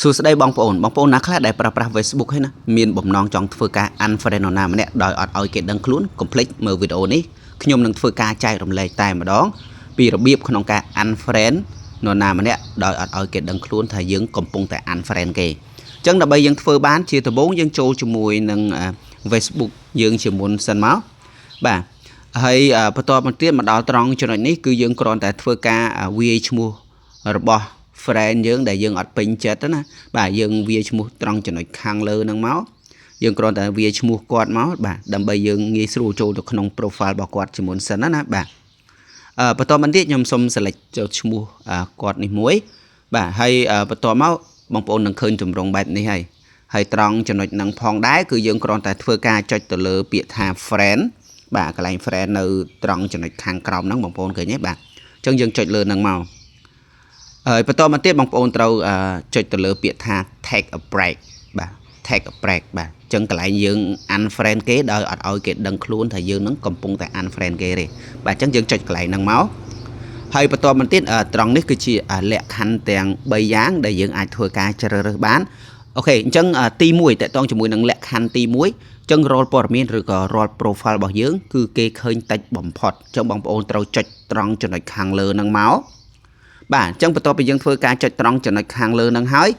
សួស្តីបងប្អូនបងប្អូនណាខ្លះដែលប្រើប្រាស់ Facebook ហើយណាមានបំណងចង់ធ្វើការ unfriend នរណាម្នាក់ដោយអត់ឲ្យគេដឹងខ្លួនកុំភ្លេចមើលវីដេអូនេះខ្ញុំនឹងធ្វើការចែករំលែកតែម្ដងពីរបៀបក្នុងការ unfriend នរណាម្នាក់ដោយអត់ឲ្យគេដឹងខ្លួនថាយើងកំពុងតែ unfriend គេអញ្ចឹងដើម្បីយើងធ្វើបានជាដំបូងយើងចូលជាមួយនឹង Facebook យើងជាមុនសិនមកបាទហើយបន្តមកទៀតមកដល់ត្រង់ចំណុចនេះគឺយើងគ្រាន់តែធ្វើការវាយឈ្មោះរបស់ friend យើងដែលយើងអត់ពេញចិត្តណាបាទយើងវាយឈ្មោះត្រង់ចំណុចខាងលើហ្នឹងមកយើងគ្រាន់តែវាយឈ្មោះគាត់មកបាទដើម្បីយើងងាយស្រួលចូលទៅក្នុង profile របស់គាត់ជាមុនសិនណាណាបាទអឺបន្តមកទៀតខ្ញុំសូម select ចូលឈ្មោះគាត់នេះមួយបាទហើយបន្តមកបងប្អូននឹងឃើញទម្រង់បែបនេះហើយហើយត្រង់ចំណុចហ្នឹងផងដែរគឺយើងគ្រាន់តែធ្វើការចុចទៅលើពាក្យថា friend បាទកន្លែង friend នៅត្រង់ចំណុចខាងក្រោមហ្នឹងបងប្អូនឃើញទេបាទអញ្ចឹងយើងចុចលើហ្នឹងមកហើយបន្តមកទៀតបងប្អូនត្រូវចុចទៅលើពាក្យថា take a break បាទ take a break បាទអញ្ចឹងកន្លែងយើង unfriend គេដោយអត់ឲ្យគេដឹងខ្លួនថាយើងនឹងកំពុងតែ unfriend គេទេបាទអញ្ចឹងយើងចុចកន្លែងហ្នឹងមកហើយបន្តមកទៀតត្រង់នេះគឺជាលក្ខខណ្ឌទាំង3យ៉ាងដែលយើងអាចធ្វើការជ្រើសរើសបាន OK អញ្ចឹងទី1តកតងជាមួយនឹងលក្ខខណ្ឌទី1អញ្ចឹងរាល់ព័ត៌មានឬក៏រាល់ profile របស់យើងគឺគេឃើញតិចបំផុតអញ្ចឹងបងប្អូនត្រូវចុចត្រង់ចំណុចខាងលើហ្នឹងមកបាទអញ្ចឹងបន្ទាប់ពីយើងធ្វើការចុចត្រង់ចំណុចខាងលើហ្នឹងហើយ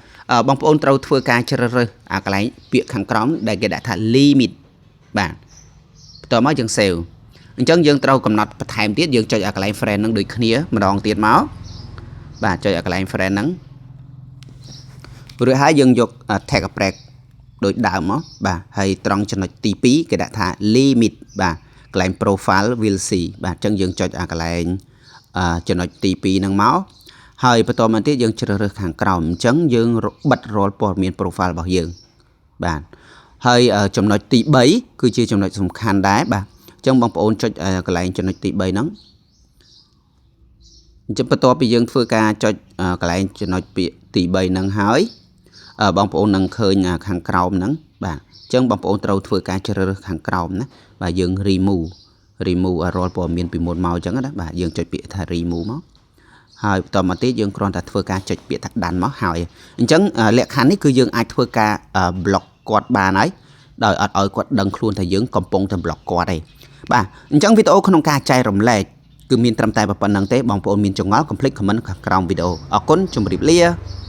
បងប្អូនត្រូវធ្វើការជ្រើសរើសអាកន្លែងពាក្យខាងក្រោមដែលគេដាក់ថា limit បាទបន្ទាប់មកយើង save អញ្ចឹងយើងត្រូវកំណត់បន្ថែមទៀតយើងចុចអាកន្លែង friend ហ្នឹងដូចគ្នាម្ដងទៀតមកបាទចុចអាកន្លែង friend ហ្នឹងរួចហើយយើងយក take a break ដូចដើមមកបាទហើយត្រង់ចំណុចទី2គេដាក់ថា limit បាទកន្លែង profile will see បាទអញ្ចឹងយើងចុចអាកន្លែងចំណុចទី2ហ្នឹងមក ហើយបន្តមកទៀតយើងជ្រើសរើសខាងក្រោមអញ្ចឹងយើងបិទរាល់ព័ត៌មាន profile របស់យើងបាទហើយចំណុចទី3គឺជាចំណុចសំខាន់ដែរបាទអញ្ចឹងបងប្អូនចុចកន្លែងចំណុចទី3ហ្នឹងអញ្ចឹងបន្ទាប់ពីយើងធ្វើការចុចកន្លែងចំណុចពាក្យទី3ហ្នឹងហើយបងប្អូននឹងឃើញខាងក្រោមហ្នឹងបាទអញ្ចឹងបងប្អូនត្រូវធ្វើការជ្រើសរើសខាងក្រោមណាបាទយើង remove remove រាល់ព័ត៌មានពីមុនមកអញ្ចឹងណាបាទយើងចុចពាក្យថា remove មកហើយបន្តមកទៀតយើងគ្រាន់តែធ្វើការចុចពាក្យថា done មកហើយអញ្ចឹងលក្ខខណ្ឌនេះគឺយើងអាចធ្វើការ block គាត់បានហើយដោយអត់ឲ្យគាត់ដឹងខ្លួនថាយើងកំពុងតែ block គាត់ទេបាទអញ្ចឹងវីដេអូក្នុងការចែករំលែកគឺមានត្រឹមតែប៉ុណ្ណឹងទេបងប្អូនមានចម្ងល់កុំភ្លេច comment ខាងក្រោមវីដេអូអរគុណជម្រាបលា។